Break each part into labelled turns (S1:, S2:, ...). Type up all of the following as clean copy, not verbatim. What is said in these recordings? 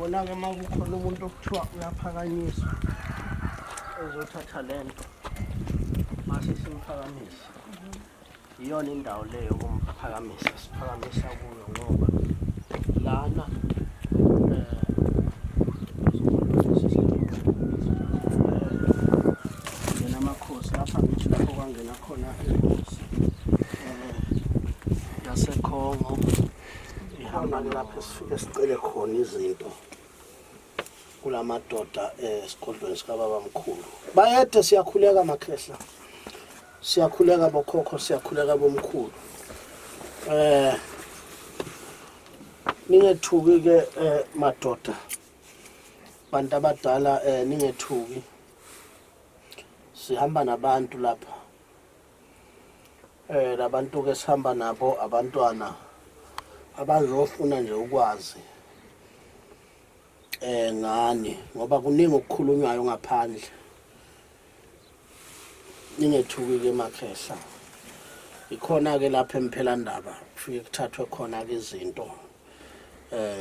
S1: Yabona-ke uma kukhona umuntu okuthiwa uyaphakanyiswa ezothatha le nto mase simphakamisa iyona indawo leyo yokumphakamisa siphakamisa kuyo ngoba lana ngena amakhosi lapha ngithi lapho kwangena khona inkosi yasekhongo ihamba-ke lapho esifike sicele khona izinto kulamadoda esigodlweni sikababamkhulu. Bayede siyakhuleka makhehla. Siyakhuleka bokhokho, siyakhuleka bomkhulu. Eh ningethuki ke madoda. Bantu abadala ningethuki. Sihamba nabantu lapha. Labantu ke sihamba nabo abantwana abazofuna nje ukwazi ngani ngoba kuningi okukhulunywayo ngaphandle. Ningethuki ke makhehla. Ikhona ke lapha emphelandaba kufike kuthathwe khona ke izinto.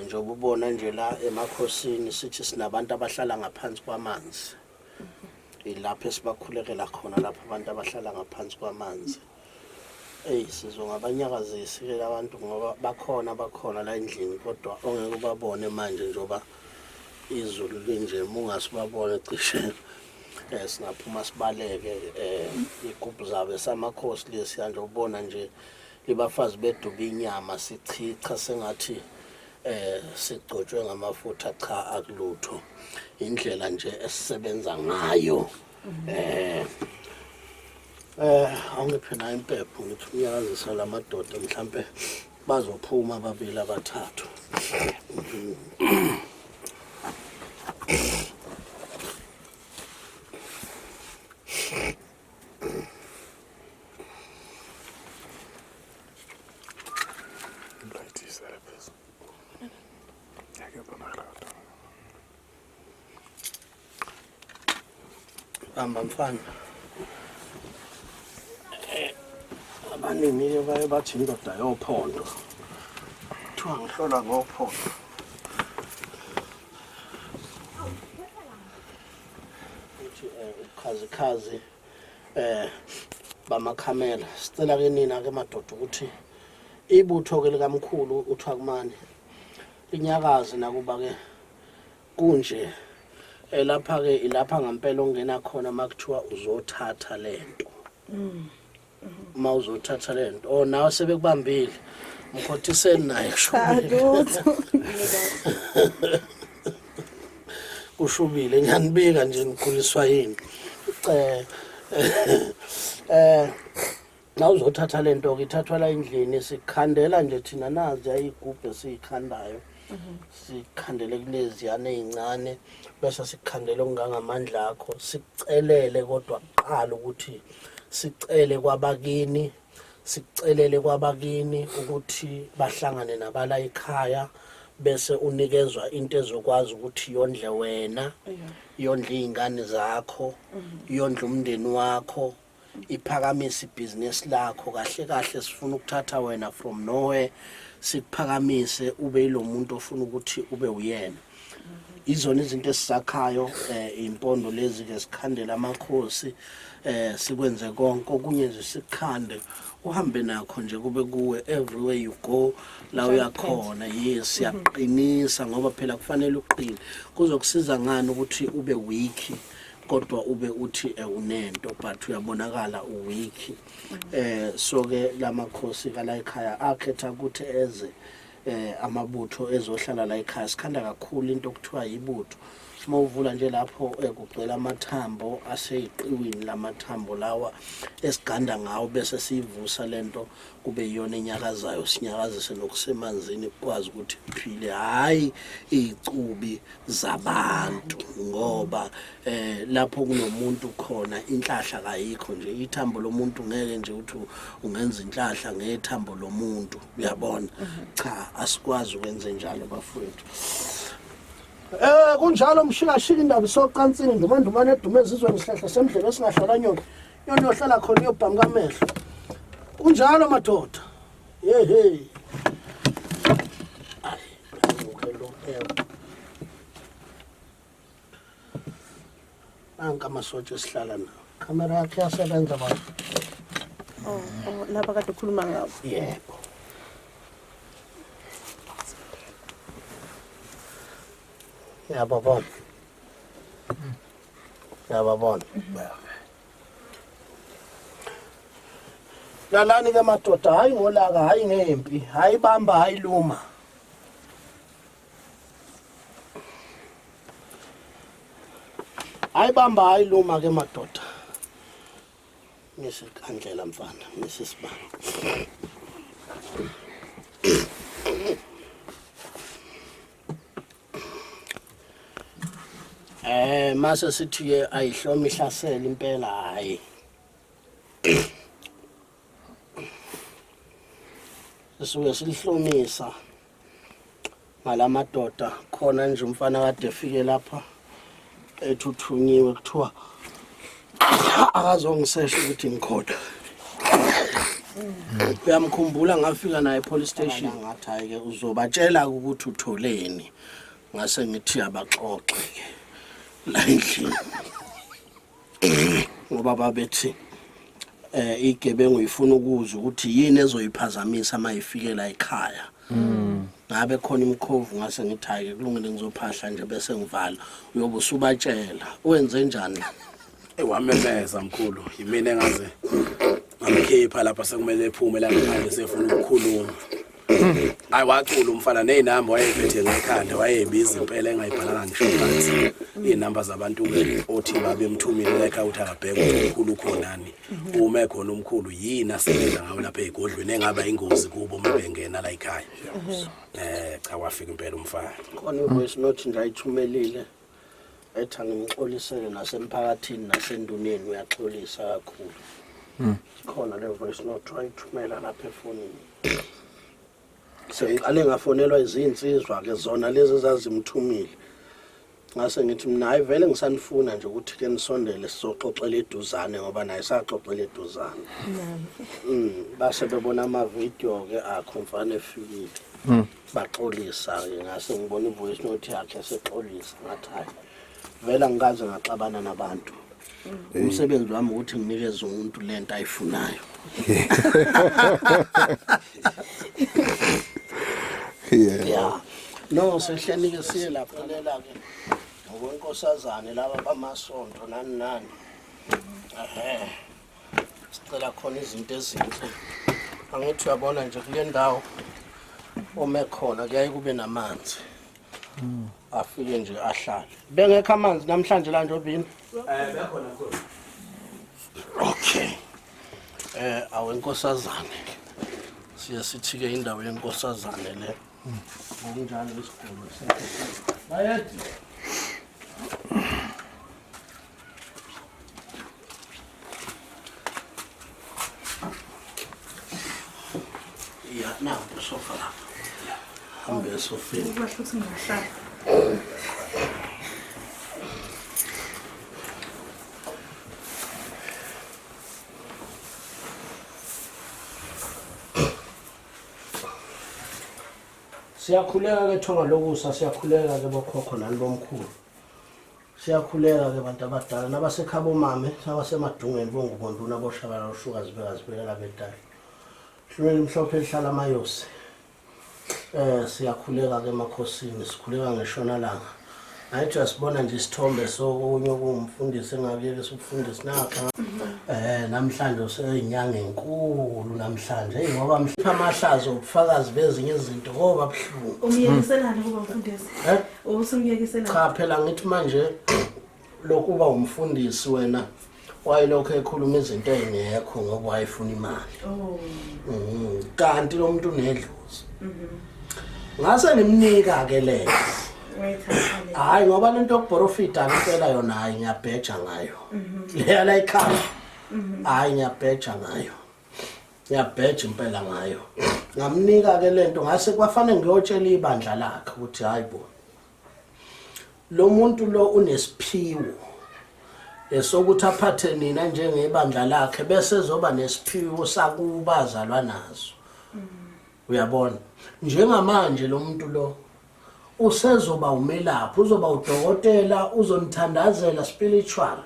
S1: Njengoba ubona nje la emakhosini sithi sinabantu abahlala ngaphansi kwamanzi. Ilapho esibakhulekela khona lapho abantu abahlala ngaphansi kwamanzi. Eyi sizongabanyakazisi ke labantu ngoba bakhona bakhona la endlini kodwa ongeke ubabone manje njengoba izulu linje mungasibabone cishe singaphuma sibaleke igubhu zabo esamakhosi lesiya nje ubona nje libafazi beduba inyama sichicha sengathi sigcotshwe ngamafutha cha akulutho indlela nje esisebenza ngayo awungiphe nayo impepho ngithi unyakazisa lamadoda mhlampe bazophuma ababili abathathu. Bamba mfana. Abaningi-ke baye bathi indoda yophondo. Kuthiwa ngihlola ngophondo. Uthi ubukhazikhazi bamakhamela. Sicela ke nina ke madoda ukuthi ibutho ke likamkhulu uThwakumane linyakaze nakuba ke kunje elapha ke ilapha ngempela ongena khona makuthiwa uzothatha lento. Uma uzothatha lento oh nawe sebekubambile mkhothiseni naye kushubile. Kushubile ngiyanibika nje nikuliswa yini. Na uzothatha lento ke ithathwa la endlini sikhandela nje thina nazi ayigubhe siyikhandayo. Sikhandele kuleziyana ezincane bese sikhandele okungangamandla akho sikucelele kodwa kuqala ukuthi sicele kwabakini sikucelele kwabakini ukuthi bahlangane nabala ekhaya bese unikezwa into ezokwazi ukuthi yondle wena yondle izingane zakho yondle umndeni wakho iphakamise ibhizinisi lakho kahle kahle sifuna ukuthatha wena from nowhere sikuphakamise ube yilomuntu ofuna ukuthi ube uyena. Izona izinto esizakhayo impondo lezi ke sikhandela amakhosi sikwenze konke okunye nje sikhande uhambe nakho nje kube kuwe everywhere you go la uyakhona. Yes, siyaqinisa ngoba phela kufanele uqine. Kuzokusiza ngani ukuthi ube weak kodwa ube uthi unento but uyabonakala uweak. So ke lamakhosi kala ekhaya akhetha ukuthi eze amabutho ezohlala la ekhaya. Sikhanda kakhulu into okuthiwa ibutho. Uma uvula nje lapho kugcwele amathambo aseyiqiwini lamathambo lawa esiganda ngawo bese siyivusa lento kube iyona enyakazayo sinyakazise nokusemanzini kukwazi ukuthi kuphile hayi izicubi zabantu ngoba lapho kunomuntu khona inhlahla kayikho nje ithambo lomuntu ngeke nje uthi ungenza inhlahla ngethambo lomuntu uyabona cha asikwazi ukwenza njalo bafowethu. Kunjalo mshikashika indaba isocansini ndumandumane edume ezizweni sihlahla semdlebe esingahlola nyoni yona yohlala khona iyobhamuka amehlo. Kunjalo madoda. Hey hey. Nanka amasotsha esihlala nawo. Camera yakhe iyasebenza baba.
S2: Oh, laba kade ukhuluma ngabo.
S1: Yebo. Yababona. Yababona. Lalani ke madoda, hayi ngolaka, hayi ngempi, hayi bamba, hayi luma. Hayi bamba, hayi luma ke madoda. Misikandlela mfana, misisibani. Mase sithi ke ayihloma ihlasela impela hayi. Sisuke silihlomisa ngalamadoda khona nje umfana kade efike lapha ethuthunyiwe kuthiwa akazongisesha ukuthi ngikhona. Uyamkhumbula ngafika naye police station ngathi hayi ke uzobatshela ukuthi utholeni ngase ngithi abaxoxe ke la endlini ngoba babethi igebengu ifuna ukuzwa ukuthi yini ezoyiphazamisa mayifike la ekhaya. Ngabe khona imkhovu ngase ngithi hayi kulungile ngizophahla nje bese ngivala uyobe usubatshela wenze njani.
S3: Wamemeza mkhulu yimina engaze ngamkhipha lapha sekumele ephume la ngaphandle sefuna ukukhuluma. Hayi wacula umfana nezinamba wayephethe ngekhanda wayebiza impela engayibhalanga ngisho phansi izinamba zabantu ke othi babemthumile la ekhaya ukuthi akabheke ukuthi umkhulu khonani uma ekhona umkhulu yini asebenza ngayo lapha egodlweni engaba ingozi kubo uma bengena la ekhaya. Cha wafika impela umfana.
S1: Khona ivoice note nje ayithumelile ethi angimxolisele nasemphakathini nasenduneni uyaxolisa kakhulu. Khona le voice note wayithumela lapha efonini. Sengiqale ngafonelwa izinsizwa ke zona lezi ezazimthumile. Ngase ngithi mina hayi vele ngisanifuna nje ukuthi ke nisondele sizoxoxela eduzane ngoba naye saxoxela eduzane. Base bebona ama video ke akho mfana efikile. Baxolisa ke ngase ngibona ivoice note yakhe esexolisa ngathi hayi vele angikaze ngaxabana nabantu. Umsebenzi wami ukuthi nginikeze umuntu lento ayifunayo. Yeah. No sehleni ke siye lapha lela ke ngokwenkosazane laba bamasonto nani nani. Sicela khona izinto ezinhle. Angithi uyabona nje kule ndawo ome khona kuyaye kube namanzi. Afike nje ahlale. Bengekho amanzi namhlanje la njobini?
S3: Bekhona khona.
S1: Okay. Awenkosazane. Siye sithi ke indawo yenkosazane le. Ngokunjalo isigolo senkosazane. Bayede. Ya, nangu sofa lapha. Hambe esofeni.
S2: Kuhle ukuthi ngingahlala.
S1: Siyakhuleka ke thonga lokusa, siyakhuleka ke bokhokho nani bomkhulu. Siyakhuleka ke bantu abadala nabasekhabo mame, nabasemadungeni bongubonduna boshabala oshukazi bekazibekela bedala. Hlumela imhlophe ehlala amayosi. Siyakhuleka ke emakhosini, sikhuleka ngeshonalanga. Ayithi asibona nje isithombe sokunye okuwumfundisi engakuyeke sokufundisa nakha. Namhlanje useyinyanga enkulu namhlanje. Hey ngoba mhlawumbe amahlazo ubufakazi bezinye izinto ngoba buhlungu.
S2: Umyekiselani kuba mfundisi? Usumyekiselani?
S1: Cha phela ngithi manje lokuba umfundisi wena wayelokhu ekhuluma izinto ezingekho ngoba wayefuna imali. Kanti lo muntu unedlozi. Ngase ngimnika ke le. Hayi ngoba lento yokuprofita impela yona hayi ngiyabheja ngayo. Leya la ikhaya. Hayi ngiyabheja ngayo. Ngiyabheja impela ngayo. Ngamnika ke lento ngase kwafanele ngiyotshela ibandla lakhe ukuthi hayi bo. Lo muntu lo unesiphiwo esokuthi aphathe nina njengebandla lakhe bese ezoba nesiphiwo sakubazalwa nazo. Uyabona? Njengamanje lo muntu lo Usezoba umelaphi, uzoba udokotela, uzonithandazela spiritual.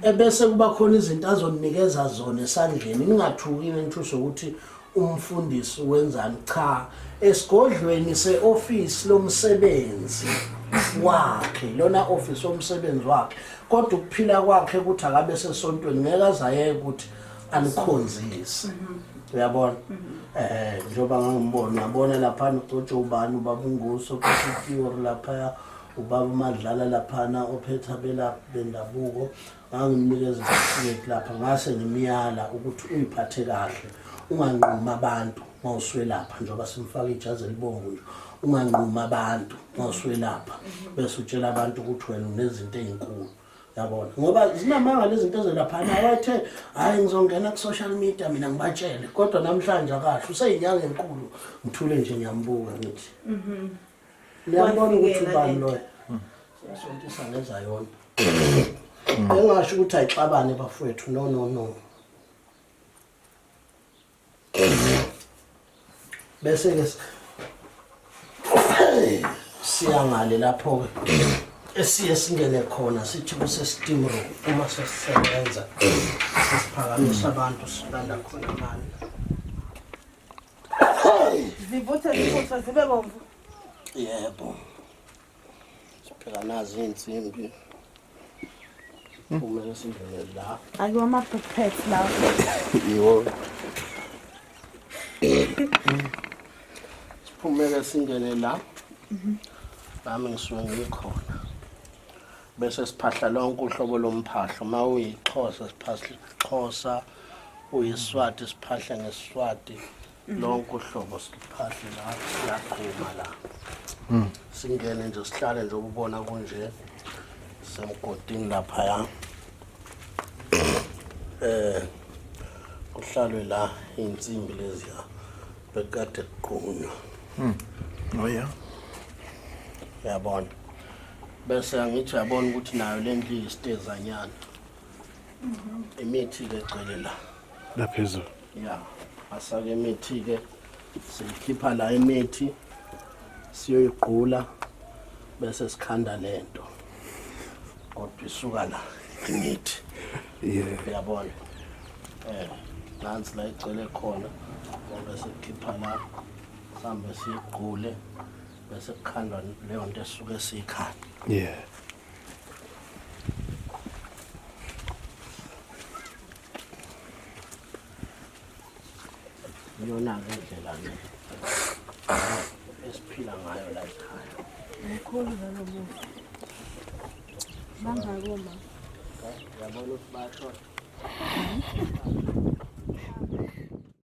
S1: Ebese kuba khona izinto azoninikeza zona esandleni. Ningathuki nithuse ukuthi umfundisi wenzani. Cha, esigodlweni se-office lomsebenzi wakhe, lona office womsebenzi wakhe, kodwa ukuphila kwakhe ukuthi akabe sesontweni, ngeke azayeke ukuthi anikhonzise. Uyabona, njengoba ngangimbona, uyabona laphana ugcotshwe ubani, ubaba uNguso ophethe theory laphaya, ubaba uMadlala laphana ophethe abelaphi bendabuko. Ngangimnikeza isitifiketi lapha, ngase ngimyala ukuthi uyiphathe kahle, unganqumi abantu mawuswelapha, njengoba simfaka ijazi elibomvu nje, unganqumi abantu mawuswelapha, bese utshela abantu ukuthi wena unezinto ey'nkulu. Yabona, ngoba zinamanga lezi zinto ezelaphana. Wayethe hhayi, ngizongena ku-social media mina ngibatshele, kodwa namhlanje akasho, useyinyanga enkulu. Ngithule nje, ngiyambuka, ngithi niyambona ukuthi ubani loyo. Sontisa ngezayona, engasho ukuthi ayixabane bafowethu. No, no, no. Bese-ke siya ngale lapho-ke esiye singene khona, sithi kuse-steam room. Uma sesisebenza sesiphakamisa abantu, silanda khona amandla.
S2: Zivuthe, zivuthwe zibe bomvu.
S1: Yebo, sipheka nazi iy'nsimbi, siphume singene la.
S2: Akiwa ama-pads lawo.
S1: Iwo, siphumeke singene la, nami ngisuke ngikhona, bese siphahla lonke uhlobo lomphahlo. Uma uyixhosa siphahla ixhosa, uyiswati siphahle ngesiswati, lonke uhlobo siliphahle la. Siyaqhuma la, singene nje, sihlale nje ubona kunje semgodini laphaya, kuhlalwe la, iy'nsimbi leziya bekade kuqunywa.
S4: Oh yeah.
S1: Uyabona, bese angithi uyabona ukuthi nayo le ndlu iyisitezanyana, imithi-ke egcwele la.
S4: La phezulu.
S1: Ya, asake imithi-ke, siyikhipha la imithi, siyoyigqula, bese sikhanda lento, kodwa isuka la imithi. Uyabona, nansi la igcwele khona, bese kukhipha la, sihambe siyigqule, bese kukhandwa leyo nto esuke siyikhanda. Iyona-ke indlela-ke esiphila ngayo la ekhaya.
S2: Mkhulu nalo muzi. Bangaki oma?
S1: Uyabona ukuthi bayashoda.